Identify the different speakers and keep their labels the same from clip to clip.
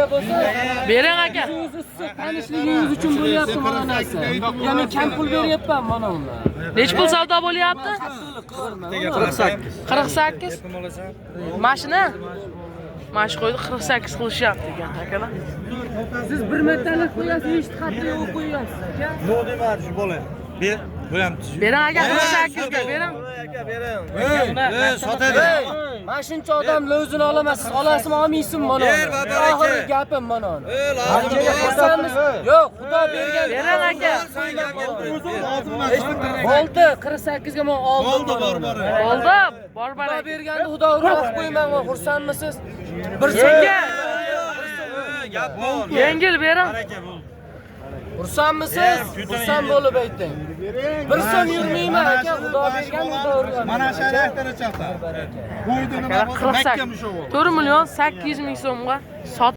Speaker 1: menda bo'lsa,
Speaker 2: Bering aka.
Speaker 1: O'zingiz issiq tanishligingiz uchun bo'lyapti mana narsa. Ya men kam pul beryapman mana uni.
Speaker 2: Nechi pul savdo bo'lyapti?
Speaker 1: 48.
Speaker 2: 48. Mashina? Mash qo'ydi 48 qilishyapti ekan akalar.
Speaker 1: Siz bir martalik qo'yasiz, eshit xatni yo'q qo'yasiz aka.
Speaker 3: Yo'q demadi shu bola. Ber, bu ham
Speaker 2: Bering aka 48 ga bering.
Speaker 3: Ey, sotadi.
Speaker 1: Mana shuncha odam o'zini olamas, siz olasizmi, olmaysizmi mana
Speaker 3: Ber,
Speaker 1: uni.
Speaker 3: baraka.
Speaker 1: Oxirgi gapim mana uni.
Speaker 3: Lozim
Speaker 1: Xursandmiz? Yo'q, Xudo bergan.
Speaker 2: Bering aka.
Speaker 1: Bo'ldi, 48 ga men oldim.
Speaker 3: Bo'ldi, bor, bor.
Speaker 2: Bo'ldi. Bor
Speaker 1: Xudo
Speaker 2: baraka.
Speaker 1: berganda Xudo urib qo'yman, xursandmisiz? Bir
Speaker 2: Yengil.
Speaker 3: Gap bor.
Speaker 2: Yengil bering.
Speaker 3: Baraka bo'ldi.
Speaker 1: Xursandmisiz? Xursand bo'lib ayting. Bir so'm yurmayman aka, Xudo bergan, Xudo urgan.
Speaker 3: Mana shu reaktorni chaqir. Qo'ydi nima
Speaker 2: Akalar
Speaker 3: bo'ldi? Makka
Speaker 2: 48.
Speaker 3: mushuq bo'ldi.
Speaker 2: 4 million 800 ming so'mga sot.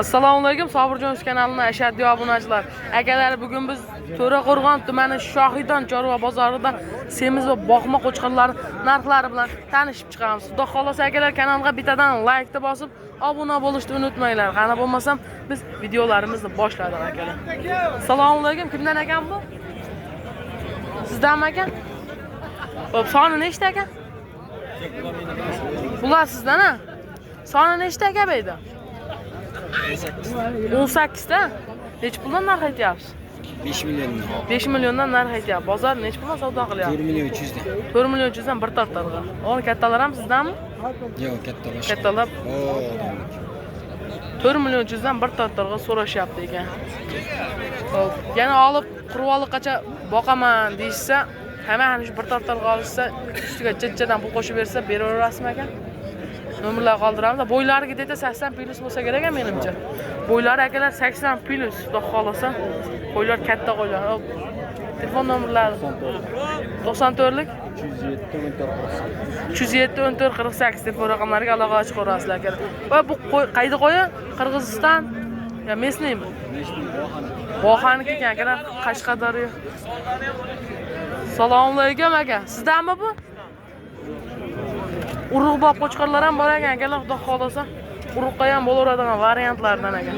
Speaker 2: Assalomu alaykum Sobirjon kanalining ashaddiy obunachilar. Akalar, bugun biz To'raqo'rg'on tumani Shohidon chorva bozorida semiz va boqma qo'chqorlar narxlari bilan tanishib chiqamiz. Xudo xolasa akalar kanalga bittadan laykni bosib, obuna bo'lishni unutmanglar. Qani bo'lmasam biz videolarimizni boshladik akalar. Assalomu alaykum. Kimdan ekan bu? Sizdanmi aka? Xo'p, soni nechta aka? Bular sizdan ha? Soni nechta aka bu yerda? 18 ta? Nechi puldan narx aytyapsiz?
Speaker 4: 5 milliondan.
Speaker 2: 5 milliondan narx aytyapti. Bozor nechi puldan savdo qilyapti?
Speaker 4: 4 million 300dan.
Speaker 2: 4 million 300 dan bir tortarga. O'g'il kattalar ham sizdanmi?
Speaker 4: Yo'q, katta boshqa.
Speaker 2: Kattalar
Speaker 4: O, odamlik.
Speaker 2: 4 million 300 dan bir tortarga so'rashyapti ekan. Xo'p, yana olib qurbonliqqacha boqaman deyishsa, hammani shu bir tortarga olishsa, ustiga chitchadan pul qo'shib bersa, beraverasizmi aka? Nomerlar qoldiramiz. Bo'ylari где-то 80 plus bo'lsa kerak menimcha. Bo'ylari akalar 80 plus, xudo xolasa. Qo'ylar katta qo'ylar. Hop. Telefon nomerlari 94lik 307 14 48 telefon raqamlariga aloqa chiqaverasizlar akalar. Va bu qo'y qayda qo'yi? Qirg'iziston yo местныйmi? Vohaniki ekan akalar, Qashqadaryo. Assalomu alaykum aka. Sizdanmi bu? Urug'bop qo'chqorlar ham bor ekan akalar, xudo xolasa. Urug'qa ham bo'laveradigan variantlardan aka.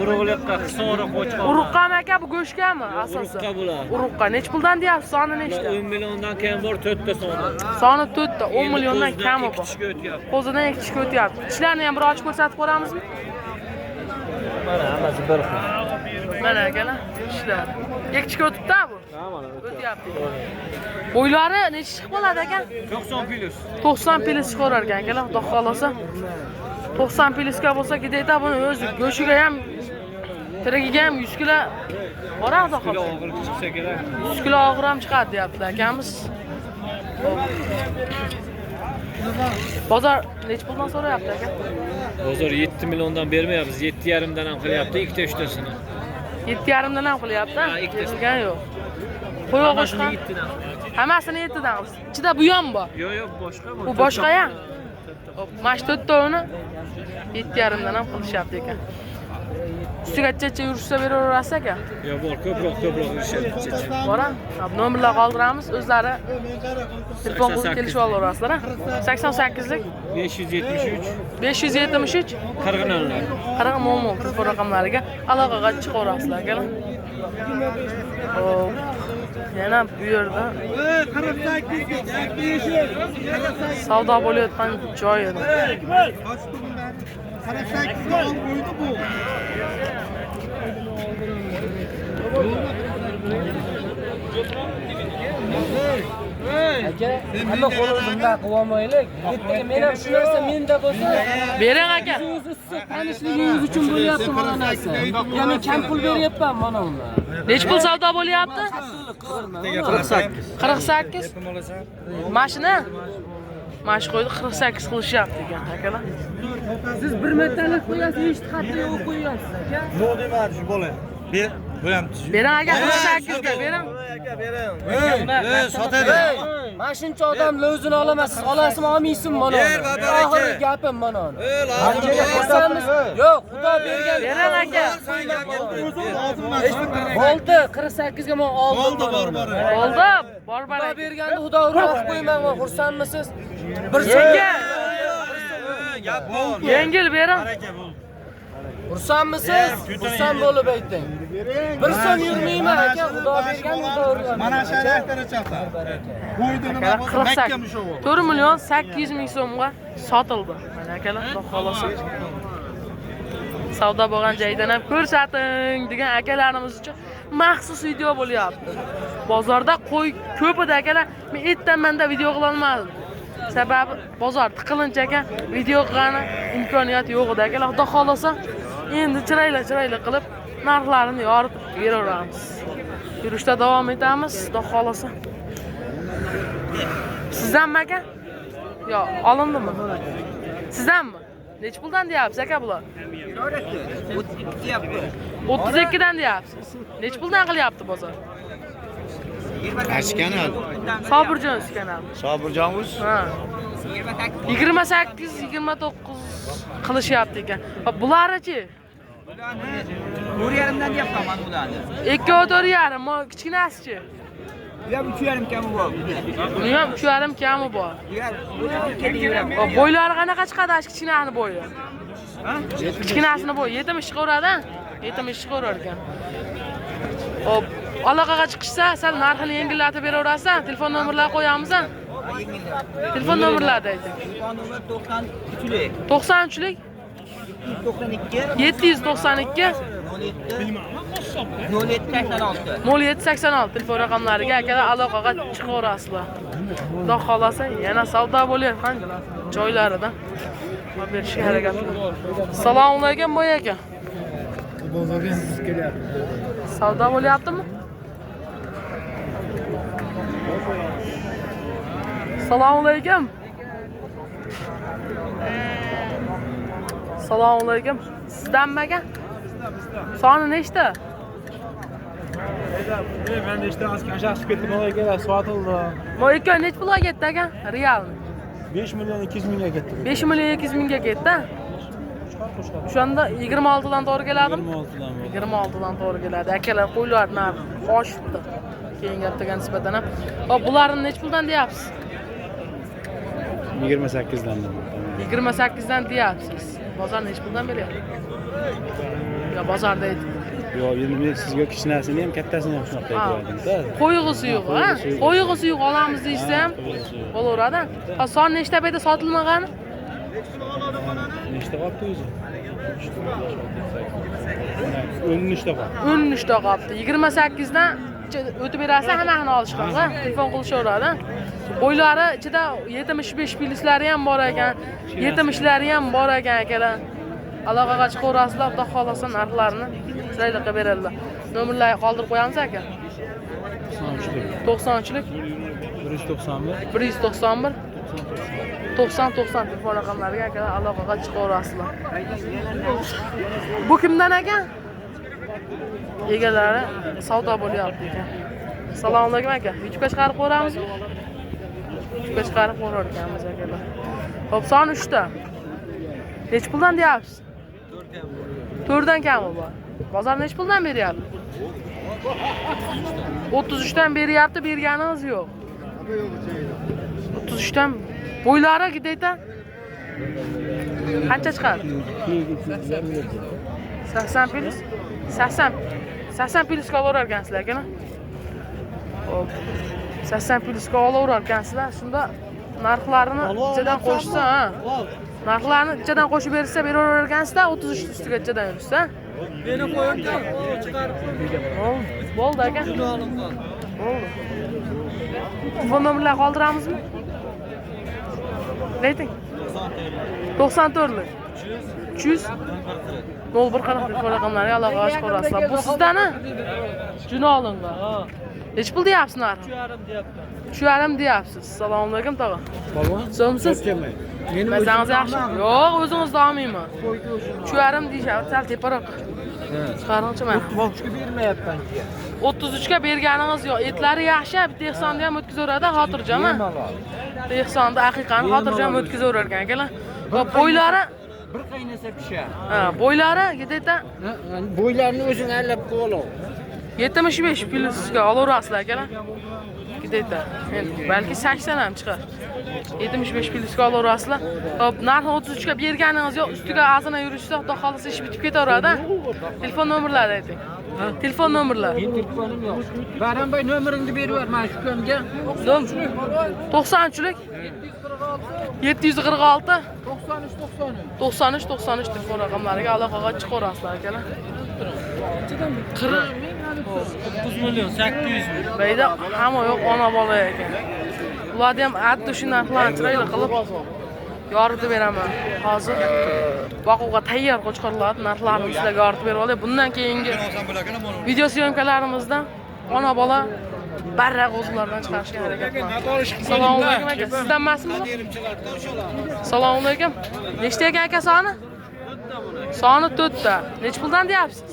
Speaker 5: Urug'liqqa, hisori qo'chqor.
Speaker 2: Urug'qami aka, bu go'shtgami asosan?
Speaker 5: Urug'qa bular.
Speaker 2: Urug'qa nechi puldan deyapsiz? Soni nechta?
Speaker 5: 10 milliondan kam bor, 4 ta soni.
Speaker 2: Soni 4 ta, 10 milliondan kami
Speaker 5: Ikki
Speaker 2: bor.
Speaker 5: tishga o'tyapti.
Speaker 2: Qo'zidan ikki tishga o'tyapti. Tishlarini ham bir ochib ko'rsatib qo'ramizmi?
Speaker 5: Mana hammasi bir xil.
Speaker 2: Mana akalar, tishlar. Ikki tishga o'tibdi bu. O'tyapti. Bo'ylari necha chiqib qoladi aka?
Speaker 5: 90 plus.
Speaker 2: 90 plus chiqarar ekan akalar, xudo xolasa. 90 plusga bo'lsa, где-то buni o'zi go'shiga ham tirigiga ham 100 kilo bor xudo
Speaker 5: Kilo
Speaker 2: xolasa.
Speaker 5: og'ir chiqsa kerak.
Speaker 2: 100 kilo og'ir ham chiqadi deyaptilar akamiz. Xo'p. Bozor nechi puldan so'rayapti aka?
Speaker 5: Bozor 7 milliondan bermayapmiz, 7,5 dan ham qilyapti, ikkita uchtasini.
Speaker 2: 7,5 dan ham qilyapti.
Speaker 5: Ha, ikkitasi.
Speaker 2: Berilgan yo'q. Qo'y
Speaker 5: Hammasini
Speaker 2: qo'shgan.
Speaker 5: 7 dan.
Speaker 2: Hammasini 7 dan qilibsiz. Ichida bu ham bor.
Speaker 5: Yo'q, yo'q, boshqa bu.
Speaker 2: Bu boshqa ham. Hop, mana shu to'rttovini 7,5 dan ham qilishyapti ekan. Ustiga checha yurishsa beraverasiz aka.
Speaker 5: Yo'q, bor, ko'proq, ko'proq yurishadi.
Speaker 2: Bor a? Hop, nomerlar qoldiramiz, o'zlari telefon qilib kelishib olaverasizlar a. 88lik
Speaker 5: 573
Speaker 2: 573
Speaker 5: 40 nollar.
Speaker 2: 40 00 telefon raqamlariga aloqaga chiqaverasizlar akalar. Hop. Yana bu yerda
Speaker 3: 48 ga gap beshi.
Speaker 2: savdo bo'layotgan joy edi.
Speaker 3: 48 ga olib qo'ydi bu.
Speaker 1: Aka, hamma qo'lini bunday qilib olmaylik. Ertaga men ham shu narsa menda bo'lsa,
Speaker 2: Bering aka.
Speaker 1: o'zingiz issiq tanishligingiz uchun bo'lyapti mana narsa. Ya men kam pul beryapman mana uni.
Speaker 2: Nechi pul savdo bo'lyapti?
Speaker 3: 48.
Speaker 2: 48. Mashina? Mash qo'ydi 48 qilishyapti ekan akalar.
Speaker 1: Siz bir martalik qo'yasiz, eshit xatni yo'q qo'yasiz aka.
Speaker 3: Yo'q demadi shu bola. Ber, bu ham
Speaker 2: Bering aka 48 ga bering.
Speaker 3: Ey, sotadi.
Speaker 1: Mana shuncha odam o'zini olamas, siz olasizmi, olmaysizmi mana
Speaker 3: Ber,
Speaker 1: uni.
Speaker 3: baraka.
Speaker 1: Oxirgi gapim mana uni.
Speaker 3: Lozim
Speaker 1: Xursandmisiz? Yo'q, Xudo bergan.
Speaker 2: Bering aka.
Speaker 1: Bo'ldi, 48 ga men oldim.
Speaker 3: Bo'ldi, bor, bor.
Speaker 2: Bo'ldi. Bor
Speaker 1: Xudo
Speaker 2: baraka.
Speaker 1: berganda Xudo urib qo'yman, xursandmisiz? Bir so'm
Speaker 2: Yengil.
Speaker 3: Gap bor.
Speaker 2: Yengil bering.
Speaker 3: Baraka bo'ldi.
Speaker 1: Xursandmisiz? Xursand bo'lib ayting. Bir so'm yurmayman aka, Xudo bergan, Xudo urgan.
Speaker 3: Mana shu reaktorni chaqir. Qo'ydi nima bo'lsa mahkam ushlab ol.
Speaker 2: 4 million 800 ming so'mga sotildi. Mana akalar, Xudo xolasa. Savdo bo'lgan joydan ham ko'rsating degan akalarimiz uchun maxsus video bo'lyapti. Bozorda qo'y ko'p edi akalar. Men ertaman-da video qila olmadim. Sababi bozor tiqilinch ekan, video qilgani imkoniyat yo'q edi akalar. Xudo xolasa endi chiroyli-chiroyli qilib narxlarini yoritib beraveramiz. Yurishda davom etamiz, Xudo xolasa. Sizdanmi aka? Yo, olindimi? Sizdanmi? Necha puldan deyapsiz aka bular? 32 dan deyapsiz. Necha puldan qilyapti bozor?
Speaker 4: Qaysi kanal?
Speaker 2: Sobirjon kanali.
Speaker 4: Sobirjonmiz.
Speaker 2: Ha. 28 29 qilishyapti ekan. Ha, bularichi?
Speaker 6: 4,5dan deyapman mana bularni.
Speaker 2: 2 4,5, mo kichkinasichi?
Speaker 6: Bu ham 3,5 kami bor.
Speaker 2: Buni ham 3,5 kami bor.
Speaker 6: Bu ham
Speaker 2: Bo'ylari qanaqa chiqadi shu kichkinasini bo'yi? Kichkinasini bo'yi 70 chiqaveradi, 70 chiqaverar ekan. Hop, aloqaga chiqishsa, sal narxini yengillatib beraverasiz. Telefon nomerlarini qo'yamiz. Telefon nomerlarini ayting.
Speaker 6: Telefon nomer 93lik,
Speaker 2: 93lik
Speaker 6: 792
Speaker 2: 792
Speaker 6: 07 0786.
Speaker 2: 0786 telefon raqamlariga akalar aloqaga chiqaverasizlar. Xudo xolasa yana savdo bo'layotgan joylaridan olib berishga harakat qilamiz. Assalomu alaykum boy aka. Savdo bo'lyaptimi? Assalomu alaykum. Assalomu alaykum. Sizdanmi aka? Soni nechta?
Speaker 3: Ben de işte az aşağı chiqib ketdim, aka, sotildi.
Speaker 2: Bu ikkovi necha pulga ketdi aka? Real.
Speaker 3: 5 million 200 mingga ketdi.
Speaker 2: 5 million 200 mingga ketdi. O'shanda 26 dan to'g'ri keladimi?
Speaker 3: 26 dan.
Speaker 2: 26 dan to'g'ri keladi. Akalar, qo'ylar narxi oshibdi. Keyingi haftaga nisbatan ham. Hop, bularni necha puldan deyapsiz?
Speaker 3: 28 dan.
Speaker 2: 28 dan deyapsiz. Bozor necha puldan beryapti? Yo, bozorda ayting.
Speaker 3: Yo'q, endi men sizga kichinasini ham, kattasini ham shunaqa aytyapman-da.
Speaker 2: Qo'yig'isi yo'q, ha? Qo'yig'isi yo'q olamiz deyishsa ham bo'laveradi. Ha, son nechta payda sotilmagani?
Speaker 3: Nechta qolibdi o'zi? 13 ta qolibdi.
Speaker 2: 13 ta qolibdi. 28 dan o'tib berasa hammasini olishgan, ha? Telefon qilishaveradi. Bo'ylari ichida 75 plyuslari ham bor ekan, 70lari ham bor ekan akalar. Aloqaga chiqaverasizlar, Xudo xolasa narxlarini chiroyli qilib beradilar. Nomerlarni qoldirib qo'yamiz aka. 93lik
Speaker 3: 191
Speaker 2: 191 90 90 telefon raqamlariga akalar aloqaga chiqaverasizlar. Bu kimdan aka? Egalari savdo bo'lyapti ekan. Assalomu alaykum aka. YouTube'ga chiqarib qo'yamizmi? YouTube'ga chiqarib qo'yar ekanmiz akalar. Xo'p, son 3 ta. Necha puldan deyapsiz? 4 dan kami bor. Bozor necha puldan beryapti? 33 dan beryapti, berganimiz yo'q. 33 dan bo'ylari gidayta qancha chiqadi? 80 plyus 80 80 plyusga olaverar ekansizlar aka. Hop. 80 plyusga olaverar ekansizlar. Shunda narxlarini ichidan qo'shsa, ha. Narxlarni ichidan qo'shib bersa beraverar ekansizlar, 33 ustiga ichidan yursa.
Speaker 1: Meni qo'ying, chiqarib
Speaker 2: Bo'ldi. Bo'ldi aka. Bo'ldi. Telefon nomerlar qoldiramizmi? Reyting. 94lik 300 01 40 telefon raqamlariga aloqaga chiqaverasizlar. Bu sizdan-a? Junolinga. Necha pul deyapsiz narxi?
Speaker 1: 3,5 deyapti.
Speaker 2: 3,5 deyapsiz. Assalomu alaykum tog'a.
Speaker 3: Polvon?
Speaker 2: So'msiz?
Speaker 3: Meni
Speaker 2: Masangiz yaxshi. Yo'q, o'zingizni olmayman. 3,5 deyishyapti, sal teparoq. Chiqaringchi mana.
Speaker 1: 33ga bermayapman ki.
Speaker 2: 33 ga berganingiz yo'q. Etlari yaxshi, bitta ehsonni ham o'tkazaveradi, xotirjam. Bitta ehsonni aqiqani xotirjam o'tkazaverar ekan akalar. Va bo'ylari
Speaker 6: Bir qaynasa pishar.
Speaker 2: Ha, bo'ylari где-то
Speaker 4: Bo'ylarini o'zing aralab qo'yib ol.
Speaker 2: 75 plyusga olaverasizlar akalar. Где-то. Endi balki 80 ham chiqar. 75 plyusga olaverasizlar. Hop, narxi 33 ga berganingiz yo'q, ustiga ozgina yurishsa, xudo xohlasa ish bitib ketaveradi. Telefon nomerlari ayting. Telefon nomerlari.
Speaker 6: Telefonim yo'q. Bahramboy nomeringni berib ber mana shu ukamga.
Speaker 2: 93lik 746
Speaker 6: 93 93.
Speaker 2: 93 93 telefon raqamlariga aloqaga chiqaverasizlar akalar.
Speaker 6: 40 ming 9 million 800 ming.
Speaker 2: Bayda hamma yo'q ona bola ekan. Ularni ham addi shu narxlarni chiroyli qilib yoritib beraman. Hozir boquvga tayyor qo'chqorlarni narxlarini sizlarga yoritib berib olay. Bundan keyingi video syomkalarimizda ona bola barra qo'zilardan chiqarishga harakat qilamiz. Assalomu alaykum aka. Sizdan emasmi bu? Assalomu alaykum. Nechta ekan aka soni? Soni 4 ta. Necha puldan deyapsiz?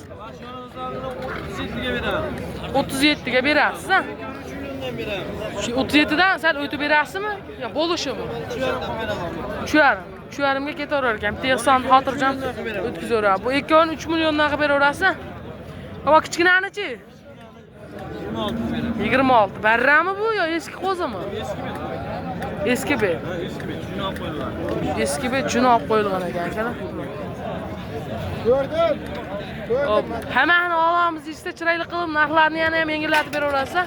Speaker 2: 37 ga berasiz, ha? 37 dan sal o'tib berasizmi? Yo bo'lishimi? 3,5. 3,5 ga ketaverar ekan. Bitta ehson xotirjam o'tkazaveradi. Bu ikkovini 3 milliondan qilib beraverasiz. Ammo kichkinani-chi? 26. Barrami bu yo eski qo'zimi? Eski be. Eski be jun olib qo'yilgan ekan akalar.
Speaker 3: Ko'rdim.
Speaker 2: Hop, hammani olamiz deyishsa chiroyli qilib narxlarni yana ham yengillatib beraverasiz.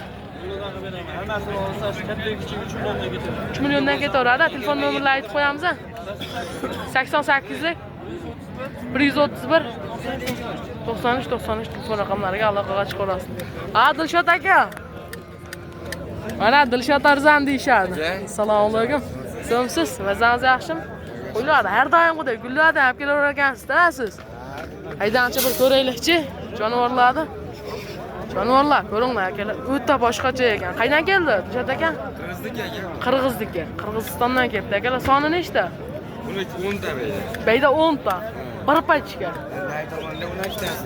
Speaker 1: Hammasini olsa katta kichik 3 milliondan ketadi.
Speaker 2: 3 milliondan ketaveradi. Telefon nomerlarini aytib qo'yamiz. 88lik 131 93 93 telefon raqamlariga aloqaga chiqaverasiz. A Dilshod aka. Mana Dilshod arzon deyishadi. Assalomu alaykum. So'msiz, vazangiz yaxshimi? Qo'ylar har doimgidek gullardan olib kelaverar ekansizda siz. Haydancha bir ko'raylikchi jonivorlarni. Jonivorlar ko'ringlar akalar, o'ta boshqacha ekan. Qaydan keldi Dilshod aka? Qirg'izniki. Qirg'izistondan keldi akalar. Soni nechta?
Speaker 4: Buni 10 ta berdi.
Speaker 2: Bayda 10 ta. Bir pachka.
Speaker 4: Tomonda 12 tasi.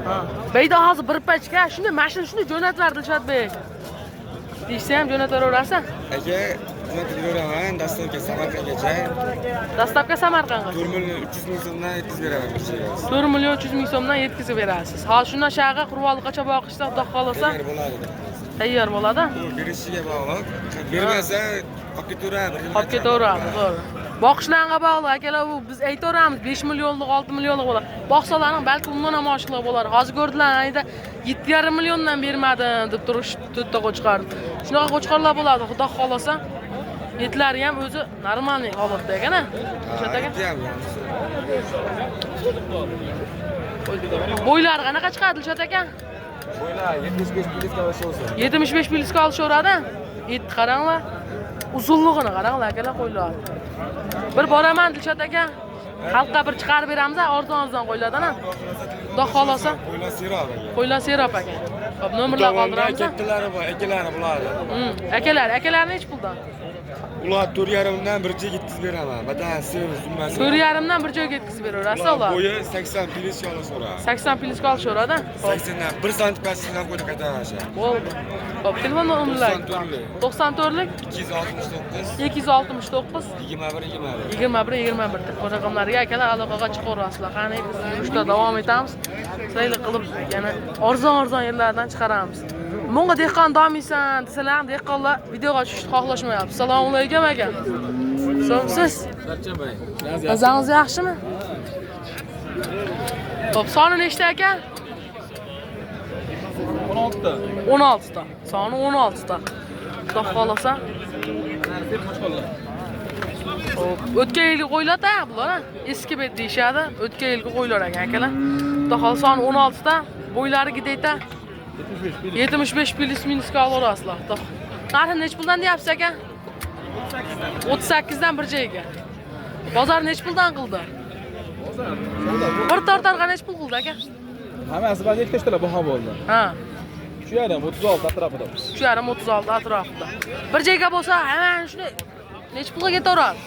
Speaker 2: Bayda hozir bir pachka. Shunday mashina shunday jo'natlar Dilshodbek. Deyishsa ham jo'nataverasan.
Speaker 4: Aka, jo'natib beraman, dastlabki Samarqandgacha.
Speaker 2: Dastlabki Samarqandga.
Speaker 4: 4 million 300 ming so'mdan yetkazib beraman kichiga.
Speaker 2: 4 million 300 ming so'mdan yetkazib berasiz. Hozir shundan shag'i Qurvonliqqa boqishsa, xudo xohlasa
Speaker 4: Tayyor bo'ladi.
Speaker 2: tayyor bo'ladi.
Speaker 4: Bu berishiga bog'liq. Bermasa olib ketaveradi.
Speaker 2: Olib ketaveradi, to'g'ri. Boqishlarga bog'liq akalar, bu biz aytaveramiz 5 millionlik, 6 millionlik bo'ladi. Boqsalar ham balki undan ham oshiqli bo'lar. Hozir ko'rdilar, ayda 7,5 milliondan bermadim deb turishib to'rtta qo'chqor. Shunaqa qo'chqorlar bo'ladi, xudo xohlasa. Etlari ham o'zi normalniy holatda ekan, ha? O'sha aka. Bo'ylari qanaqa chiqadi Dilshod aka?
Speaker 4: Bo'ylar 75 plyusga olishaversa.
Speaker 2: 75 plyusga olishaveradi. Etni qaranglar. Uzunligini qaranglar akalar qo'ylar. Bir boraman Dilshod aka. Xalqqa bir chiqarib beramiz, arzon-arzon qo'ylardan, ha. Xudo xohlasa,
Speaker 4: Bo'ylar serob aka.
Speaker 2: qo'ylar serob aka. Xo'p, nomerlar qoldiramiz.
Speaker 4: Kattalari bor, akalari bular.
Speaker 2: Akalar, akalar nechi puldan?
Speaker 4: Ular 4,5 dan bir joyga yetkazib beraman. Badan semiz, dumbasi.
Speaker 2: 4,5 dan bir joyga yetkazib beraverasiz ular.
Speaker 4: Bo'yi 80 plyusga olishaveradi.
Speaker 2: 80 plyusga olishaveradi.
Speaker 4: 80 dan 1 santim pastdan qo'yib qaytaman.
Speaker 2: Bo'ldi. Xo'p, telefon nomerlari
Speaker 4: 94lik
Speaker 2: 94lik
Speaker 4: 269
Speaker 2: 269
Speaker 4: 21 21.
Speaker 2: 21 21 telefon raqamlariga akalar aloqaga chiqaverasizlar. Qani biz yurishda davom etamiz. Chiroyli qilib yana arzon-arzon yerlardan chiqaramiz. Bunga dehqon domiysan desalar ham dehqonlar videoga tushishni xohlashmayapti. Assalomu alaykum aka. So'msiz? O'zingiz yaxshimi? Xo'p, soni nechta aka? 16 ta. 16 ta. Soni 16 ta. Xudo xohlasa. Xo'p, o'tgan yilgi qo'ylar-da bular, ha? Eski bet deyishadi. O'tgan yilgi qo'ylar ekan akalar. Xudo xohlasa soni 16 ta, bo'ylari gideyta 75 plyus minusga olaverasizlar. Narxi necha puldan deyapsiz aka? 38 dan bir joyga. Bozor necha puldan qildi? Bir tortarga necha pul qildi aka?
Speaker 7: Hammasi ba'zi ikkitalar baho bo'ldi.
Speaker 2: Ha,
Speaker 7: 3,5 36 atrofida.
Speaker 2: 3,5 36 atrofida. Bir joyga bo'lsa, hamma shuni necha pulga ketaveradi?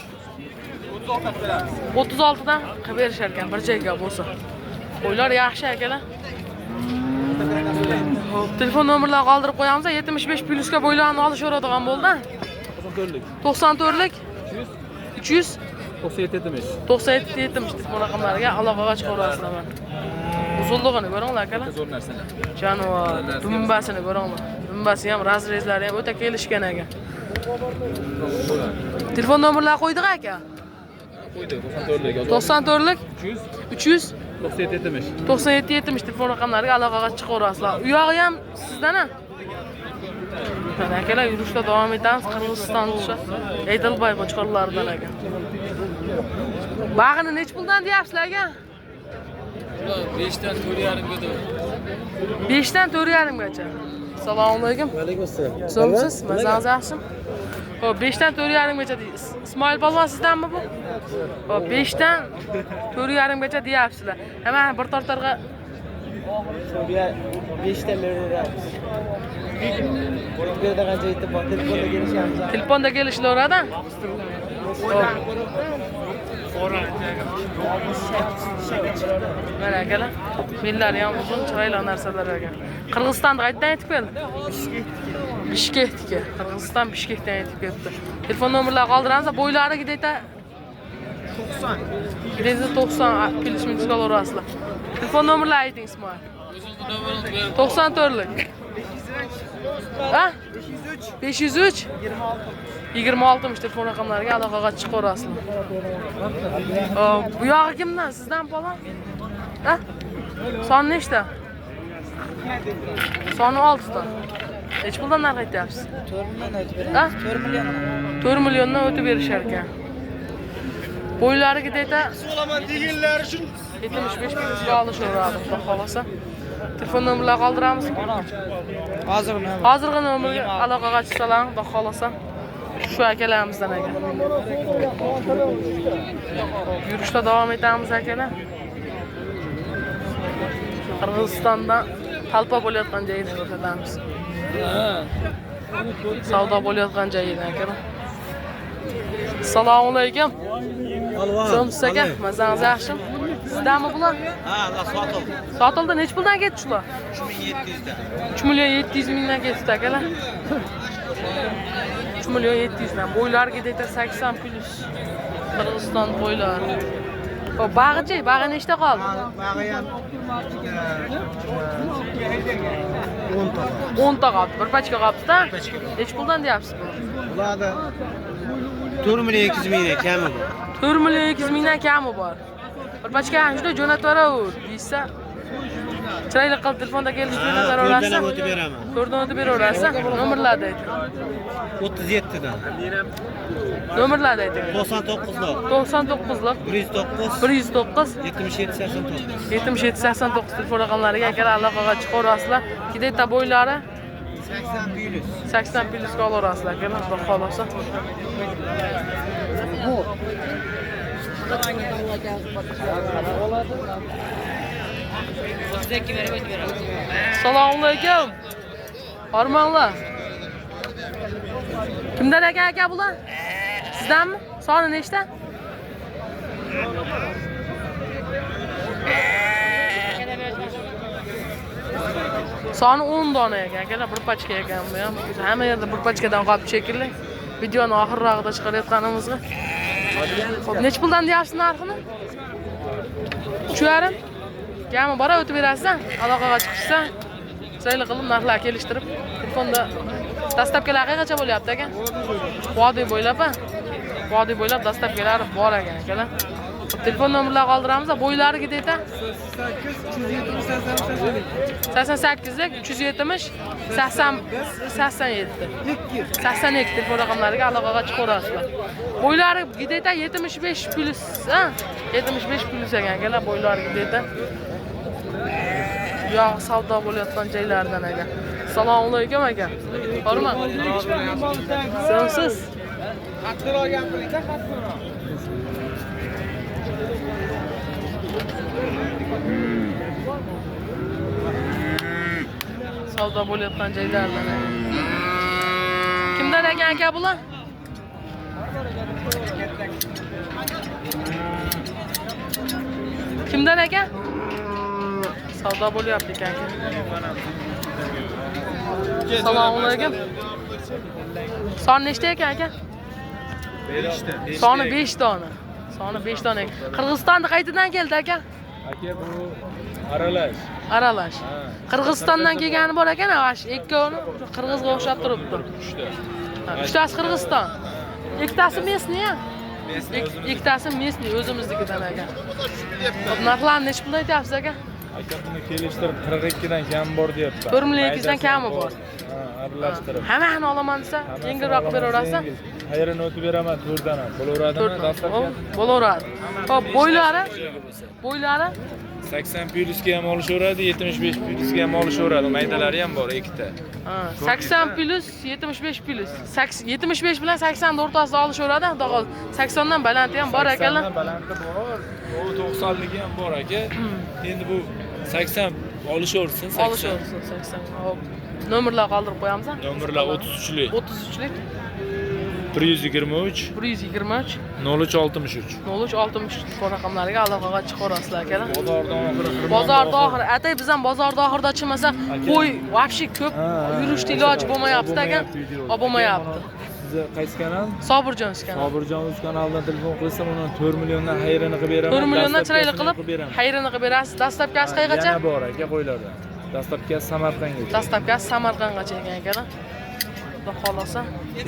Speaker 2: 36 dan qilib berishar ekan bir joyga bo'lsa. Qo'ylar yaxshi akalar. Xo'p, telefon nomerlarini qoldirib qo'yamiz. 75 plyusga bo'ylarni olishaveradigan bo'ldi.
Speaker 7: 94lik
Speaker 2: 94lik 300
Speaker 7: 97 70.
Speaker 2: 97 70 telefon raqamlariga aloqaga chiqaverasizlar mana. Uzunligini ko'ringlar akalar.
Speaker 7: Zo'r narsalar.
Speaker 2: Jonivor, dumbasini ko'ringlar. Dumbasi ham, razrezlari ham o'ta kelishgan aka. Telefon nomerlari qo'ydik aka.
Speaker 7: Qo'ydik, 94lik.
Speaker 2: 94lik 300
Speaker 7: 97 70.
Speaker 2: 97 70 telefon raqamlariga aloqaga chiqaverasizlar. U yog'i ham sizdan a? Mana akalar, yurishda davom etamiz. Qirg'iziston o'sha Edilboy qo'chqorlaridan aka. Bag'ini nech puldan deyapsizlar aka?
Speaker 5: 5 dan 4,5 gacha.
Speaker 2: 5 dan 4,5 gacha. Assalomu alaykum.
Speaker 1: Va alaykum assalom.
Speaker 2: So'msiz? Mazangiz yaxshimi? Xo'p, 5 dan 4,5 gacha deysiz. Ismoil polvon sizdanmi bu? Xo'p, 5 dan 4,5 gacha deyapsizlar. Hemen bir tortarga
Speaker 1: 5 dan beraveramiz. Bu yerda qancha yetib bor, telefonda kelishamiz.
Speaker 2: Telefonda kelishilaveradi. Mana akalar, bellari ham uzun, chiroyli narsalar ekan. Qirg'izistonda qayerdan yetib keldi? Bishkekniki. Qirg'iziston Bishkekdan yetib kelibdi. Telefon nomerlarini qoldiramiz. Bo'ylari где-то 90. Где-то 90 plyus minus olaverasizlar. Telefon nomerlarini ayting, Ismoil. 94lik. Ha? 503 26 telefon raqamlariga aloqaga chiqaverasizlar. Bu yog'i kimdan? Sizdan polvon? Ha? Son nechta? Soni 6 ta. Necha puldan narx aytyapsiz?
Speaker 1: 4 milliondan o'tib beramiz. 4 milliondan.
Speaker 2: 4 milliondan o'tib berishar ekan. Bo'ylari где-то 75 plyusga olishaveradi, xudo xolasa. Telefon nomerlarini qoldiramiz.
Speaker 1: Hozir nima?
Speaker 2: Hozirgi nomerga aloqaga chiqsalar, xudo xolasa. Shu akalarimizdan aka. Yurishda davom etamiz akalar. Qirg'izistonda talpa bo'layotgan joyini ko'rsatamiz. Savdo bo'layotgan joyini akalar. Assalomu alaykum. So'msiz aka, mazangiz yaxshimi? Sizdanmi bular?
Speaker 3: Ha, sotildi.
Speaker 2: Sotildi, necha puldan ketdi shular?
Speaker 3: 3700 dan.
Speaker 2: 3 million 700 mingdan ketdi akalar. 3 million 700 dan. Bo'ylari где-то 80 plyus. Qirg'iziston bo'ylari. Xo'p, bag'ichi, bag'i nechta qoldi?
Speaker 3: Bag'i ham 10 ta.
Speaker 2: 10 ta qoldi. Bir pachka qolibdi-da. Necha puldan deyapsiz buni?
Speaker 3: Bularda 4 million 200 mingdan kami bor.
Speaker 2: 4 million 200 mingdan kami bor. Bir pachka shunday jo'natib yuboraver deysa, chiroyli qilib telefonda kelishib jo'natib yuboraverasiz.
Speaker 3: To'rtdan o'tib beraman.
Speaker 2: 4dan o'tib beraverasiz. Nomerlarni ayting.
Speaker 3: 37 dan.
Speaker 2: Nomerlarni ayting.
Speaker 3: 99lik.
Speaker 2: 99lik
Speaker 3: 109
Speaker 2: 109
Speaker 3: 77 89.
Speaker 2: 77 89 telefon raqamlariga akalar aloqaga chiqaverasizlar. Где-то bo'ylari
Speaker 3: 80 plyus.
Speaker 2: 80 plyusga olaverasizlar akalar, xudo xolasa. Assalomu alaykum. Hormonlar. Kimdan ekan aka bular? Sizdanmi? Soni nechta? Soni 10 dona ekan akalar, bir pachka ekan bu ham. Hamma yerda bir pachkadan qolib shekilli. Videoni oxirrog'ida chiqarayotganimizga. Xo'p, necha puldan deyapsiz narxini? 3,5. Kami bora o'tib berasiz, aloqaga chiqishsa, chiroyli qilib narxlar kelishtirib, telefonda dastavkalar qayergacha bo'lyapti aka? Vodiy bo'ylab, vodiy bo'ylab dastavkalar bor ekan akalar. Telefon nomerlarini qoldiramiz, bo'ylari где-то 88 370 80 87 82 telefon raqamlariga aloqaga chiqaverasizlar. Bo'ylari где-то 75 plyus, ha? 75 plyus ekan akalar, bo'ylari где-то. Yog' savdo bo'layotgan joylardan aka. Assalomu alaykum aka. Bormi? So'msiz? Savdo bo'layotgan joylardan aka. Kimdan ekan aka bular? Kimdan aka? Savdo bo'lyapti ekan aka. Assalomu alaykum. Son nechta ekan aka?
Speaker 7: 5 ta.
Speaker 2: Soni 5 dona. Soni 5 dona. Qirg'izistonda qayerdan keldi aka?
Speaker 7: Aka bu Aralash.
Speaker 2: Aralash. Qirg'izistondan kelgani bor ekan, ana shu ikkovini qirg'izga o'xshab turibdi.
Speaker 7: Uchta.
Speaker 2: Ha, uchtasi Qirg'iziston. Ikkitasi местный ya.
Speaker 7: Местный o'zimiz.
Speaker 2: Ikkitasi местный o'zimiznikidan aka. Xo'p, narxlarni nechi puldan aytyapsiz aka?
Speaker 7: Aka, buni kelishtirib 42 dan kam bor deyapti.
Speaker 2: 4 million 200 dan kami bor.
Speaker 7: Ha, aralashtirib.
Speaker 2: Hammani olaman desa, yengilroq qilib beraverasiz.
Speaker 7: Xayrini o'tib beraman to'rtdan ham. Bo'laveradimi?
Speaker 2: To'rtdan.
Speaker 7: Dastlabki
Speaker 2: Xo'p, bo'laveradi. Xo'p, bo'ylari? Bo'ylari?
Speaker 7: 80 plyusga ham olishaveradi, 75 plyusga ham olishaveradi. Maydalari ham bor ikkita.
Speaker 2: Ha, 80 plyus, 75 plyus. 75 bilan 80 o'rtasida olishaveradi, xudo xohlasa. 80 dan balanti ham bor akalar.
Speaker 7: 80 dan balanti bor. U 90ligi ham bor aka. Endi bu 80 olishaversin, 80.
Speaker 2: Olishaversin 80. Xo'p. Nomerlar qoldirib qo'yamiz.
Speaker 7: Nomerlar 33lik.
Speaker 2: 33lik
Speaker 7: 123
Speaker 2: 123
Speaker 7: 0363.
Speaker 2: 0363 telefon raqamlariga aloqaga chiqaverasizlar akalar.
Speaker 7: Bozorda oxiri xirmon.
Speaker 2: Bozorda oxiri, atay biz ham bozorda oxirida chiqmasa, qo'y вообще ko'p yurishni iloji bo'lmayapti aka. Bo'lmayapti.
Speaker 7: Sizni qaysi kanal?
Speaker 2: Sobirjon kanal.
Speaker 7: Sobirjon o'z kanalidan telefon qilsam, uni 4 milliondan xayrini qilib beraman.
Speaker 2: 4 milliondan chiroyli
Speaker 7: Dastlabkasini
Speaker 2: qilib
Speaker 7: beraman.
Speaker 2: xayrini qilib berasiz. Dastlabkasi qayergacha?
Speaker 7: Yana bor aka qo'ylarda. Dastlabkasi Samarqandgacha.
Speaker 2: Dastlabkasi Samarqandgacha ekan akalar. Xudo xohlasa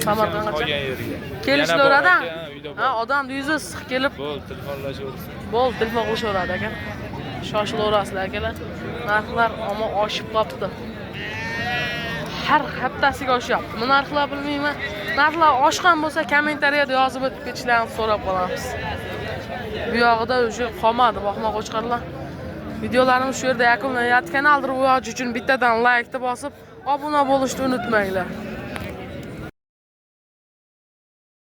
Speaker 2: Samarqandgacha.
Speaker 7: Qolgan yerga.
Speaker 2: Kelishilaveradi.
Speaker 7: Yana bor aka, uyda bor.
Speaker 2: Ha, odam yuzi issiq kelib,
Speaker 7: Bo'l, telefonlashaversin.
Speaker 2: Bo'l, telefon qilishaveradi aka. Shoshilaverasizlar akalar. Narxlar omon oshib qolibdi. Har haftasiga oshyapti. Bu narxlar bilmayman. Narxlar oshgan bo'lsa kommentariyada yozib o'tib ketishlarini so'rab qolamiz. Bu yog'ida o'sha qolmadi boqma qo'chqorlar. Videolarimiz shu yerda yakunlanyapti. Kanal rivoji uchun bittadan laykni bosib, obuna bo'lishni unutmanglar.